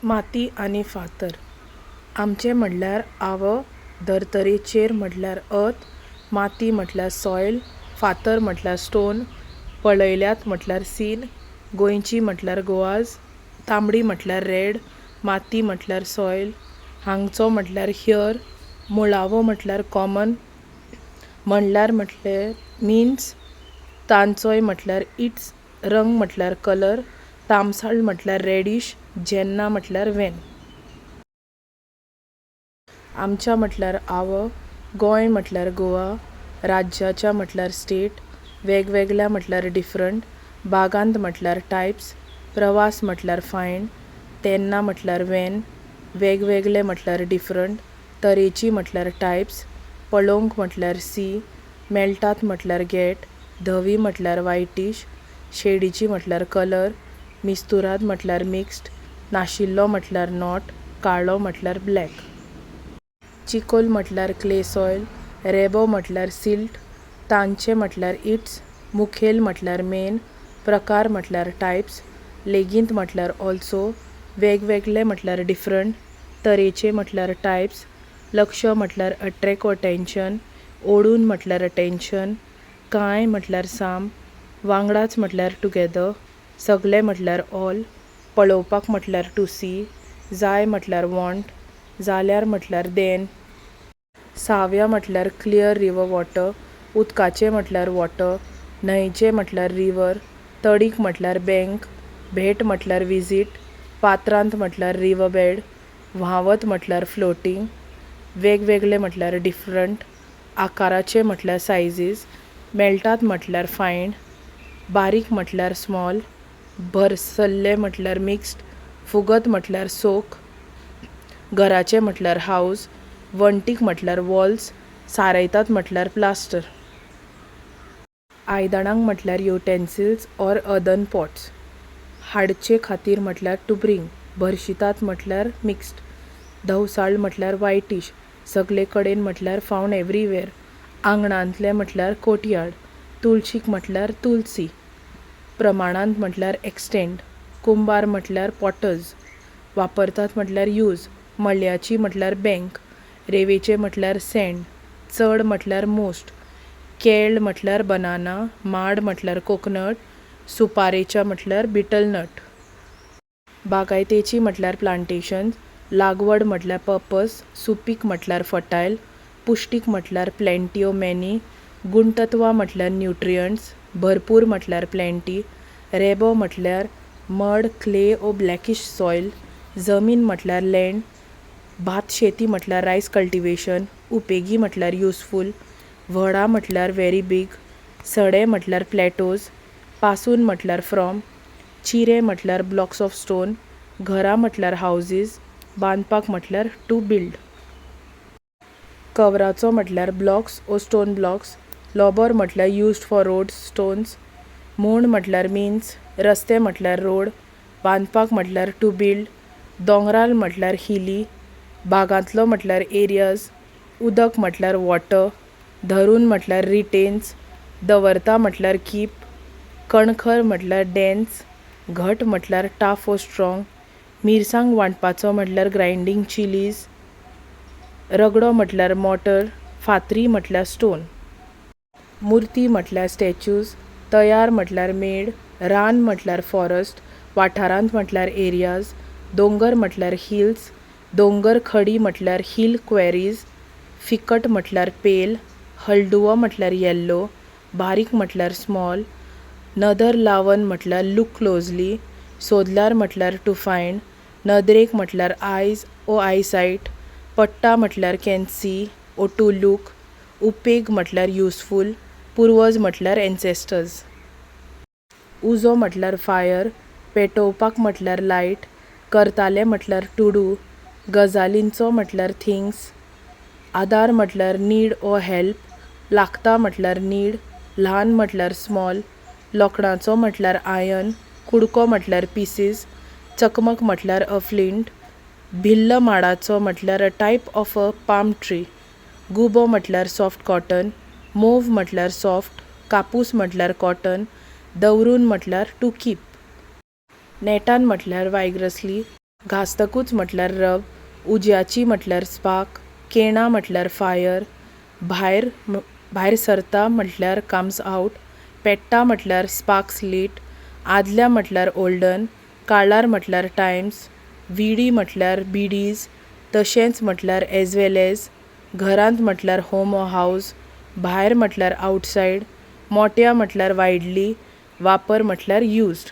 माती आनी फातर. आमचें म्हणल्यार our, धर्तरेचेर म्हणल्यार अर्थ, माती म्हटल्यार सॉयल, फातर म्हटल्यार स्टोन, पळयल्यात म्हटल्यार सीन, गोंयची म्हटल्यार गोवाज, तांबडी म्हटल्यार रेड, माती म्हटल्यार सॉयल, हांगचो म्हटल्यार here, मुळावो म्हटल्यार कॉमन, म्हणल्यार म्हटलें मिन्स, तांचोय म्हटल्यार it's, रंग म्हटल्यार कलर, तामसाळ म्हटल्यार रेडीश, जेन्ना म्हटल्यार वेन. आमच्या म्हटल्यार our, Goa म्हटल्यार गोवा, राज्याच्या म्हटल्यार स्टेट, वेगवेगळ्या म्हटल्यार डिफरंट, बागांत म्हटल्यार टायप्स, प्रवास म्हटल्यार फायंड, तेन्ना म्हटल्यार वेन, वेगवेगळे म्हटल्यार डिफरंट, तरेची म्हटल्यार टायप्स, पळोवंक म्हटल्यार सी, मेळटात म्हटल्यार गॅट, धवी म्हटल्यार वायटीश, शेडीची म्हटल्यार कलर, मिस्तुराद म्हटल्यार मिक्स्ड, नाशिल्लो म्हटल्यार not, काळो म्हटल्यार ब्लॅक. चिकोल म्हटल्यार क्ले सॉयल, रेबो म्हटल्यार सिल्ट, तांचें म्हटल्यार it's, मुखेल म्हटल्यार मेन, प्रकार म्हटल्यार टायप्स, लेगीत म्हटल्यार ऑल्सो, वेगवेगळे म्हटल्यार डिफरंट, तरेचे म्हटल्यार टायप्स, लक्ष म्हटल्यार अट्रॅक्ट अटेंशन, ओडून म्हटल्यार अटेंशन, कांय म्हटल्यार सम, वांगडाच म्हटल्यार टुगेदर, सगळे म्हटल्यार ऑल, पळोवपाक म्हटल्यार टू सी, जाय म्हटल्यार वॉन्ट, जाल्यार म्हटल्यार देन, साव्या म्हटल्यार क्लियर रिवर वॉटर, उदकाचें म्हटल्यार वॉटर, न्हंयचें म्हटल्यार रिवर, तडीक म्हटल्यार बँक, भेट म्हटल्यार विजीट, पात्रांत म्हटल्यार रिवर बॅड, व्हांवत म्हटल्यार फ्लोटींग, वेगवेगळे म्हटल्यार डिफरंट, आकाराचे म्हटल्यार सायजीस, मेळटात म्हटल्यार फायंड, बारीक म्हटल्यार स्मॉल, भरसल्ले म्हटल्यार मिक्स्ड, फुगत म्हटल्यार सोक, घराचें म्हटल्यार हावज, वण्टीक म्हटल्यार वॉल्स, सारयतात म्हटल्यार प्लास्टर. आयदणांक म्हटल्यार युटेन्सिल्स ऑर अर्दन पॉट्स, हाडचे खातीर म्हटल्यार टू ब्रींग, भरशितात म्हटल्यार मिक्स्ड, धवसाळ म्हटल्यार वायटीश, सगळे कडेन म्हटल्यार फावंड एवरीवेर, आंगणांतलें म्हटल्यार कोर्टयार्ड, तुळशीक म्हटल्यार तुलसी, प्रमाणांत म्हटल्यार एक्सटेंट, कुंबार म्हटल्यार पॉटर्स, वापरतात म्हटल्यार यूज, मळ्याची म्हटल्यार बँक, रेंवेचें म्हटल्यार सँड, चड म्हटल्यार मोस्ट, केळ म्हटल्यार बनाना, माड म्हटल्यार कोकनट, सुपारेच्या म्हटल्यार बीटल नट. बागायतेची म्हटल्यार प्लांटेशन्स, लागवड म्हटल्यार पर्पस, सुपीक म्हटल्यार फर्टायल, पुश्टीक म्हटल्यार प्लेंटी ओ मॅनी, गुणतत्वां म्हटल्यार न्युट्रियंट्स, भरपूर म्हटल्यार प्लेंटी, रेबो म्हटल्यार मड, क्ले ओ ब्लॅकीश सॉयल, जमीन म्हटल्यार लँड, भात शेती म्हटल्यार रायस कल्टिवेशन, उपेगी म्हटल्यार युजफूल, व्हडा म्हटल्यार व्हेरी बीग, सडे म्हटल्यार प्लॅटोज, पासून म्हटल्यार फ्रॉम, चिरे म्हटल्यार ब्लॉक्स ऑफ स्टोन, घरां म्हटल्यार हावजीस, बांदपाक म्हटल्यार टू बिल्ड. कवराचो म्हटल्यार ब्लॉक्स ओ स्टोन ब्लॉक्स, लोबोर म्हटल्यार युज्ड फॉर रोड्स स्टोन्स, म्हूण म्हटल्यार मिन्स, रस्ते म्हटल्यार रोड, बांदपाक म्हटल्यार टू बिल्ड, दोंगरार म्हटल्यार हिली, भागांतलो म्हटल्यार एरियाज, उदक म्हटल्यार वॉटर, धरून म्हटल्यार रिटेन्स, दवरता म्हटल्यार कीप, कणखर म्हटल्यार डॅन्स, घट म्हटल्यार टफ ओ स्ट्रॉंग, मिरसांग वांटपाचो म्हटल्यार ग्रायंडींग चिलीज, रगडो म्हटल्यार मोटर, फातरी म्हटल्यार स्टोन. मुर्ती म्हटल्यार स्टॅच्यूज, तयार म्हटल्यार मेड, रान म्हटल्यार फॉरस्ट, वाठारांत म्हटल्यार एरियाज, दोंगर म्हटल्यार हिल्स, दोंगर खडी म्हटल्यार हिल क्वेरीज, फिकट म्हटल्यार पेल, हळडुवो म्हटल्यार येल्लो, बारीक म्हटल्यार स्मॉल, नदर लावन म्हटल्यार लूक क्लोजली, सोदल्यार म्हटल्यार टू फायंड, नदरेक म्हटल्यार आयज ओ आयसायट, पडटा म्हटल्यार can see or to look, उपेग म्हटल्यार युजफूल, पुर्वज म्हटल्यार एन्सेस्टर्स. उजो म्हटल्यार फायर, पेटोवपाक म्हटल्यार लायट, करताले म्हटल्यार टू do, गजालींचो म्हटल्यार थिंग्स, आदार म्हटल्यार नीड ओ हेल्प, लागता म्हटल्यार नीड, ल्हान म्हटल्यार स्मॉल, लोखणाचो म्हटल्यार आयर्न, कुडको म्हटल्यार पिसीस, चकमक म्हटल्यार अ फ्लिंट, भिल्ल माडाचो म्हटल्यार a type of a palm tree, गुबो म्हटल्यार सॉफ्ट कॉटन, मोव म्हटल्यार सॉफ्ट, कापूस म्हटल्यार कॉटन, दवरून म्हटल्यार टू कीप. नेटान म्हटल्यार वायग्रसली. घासतकूच म्हटल्यार रब, उज्याची म्हटल्यार स्पार्क, केणां म्हटल्यार फायर, भायर भायर सरता म्हटल्यार कम्स आवट, पेट्टा म्हटल्यार स्पार्क्स लीट, आदल्या म्हटल्यार ओल्डन, काळार म्हटल्यार टायम्स, विडी म्हटल्यार बिडीज, तशेंच म्हटल्यार एज वेल एज, घरांत म्हटल्यार होम ऑर हावज, भायर म्हटल्यार आवटसायड, मोट्या म्हटल्यार वायडली, वापर म्हटल्यार युज्ड.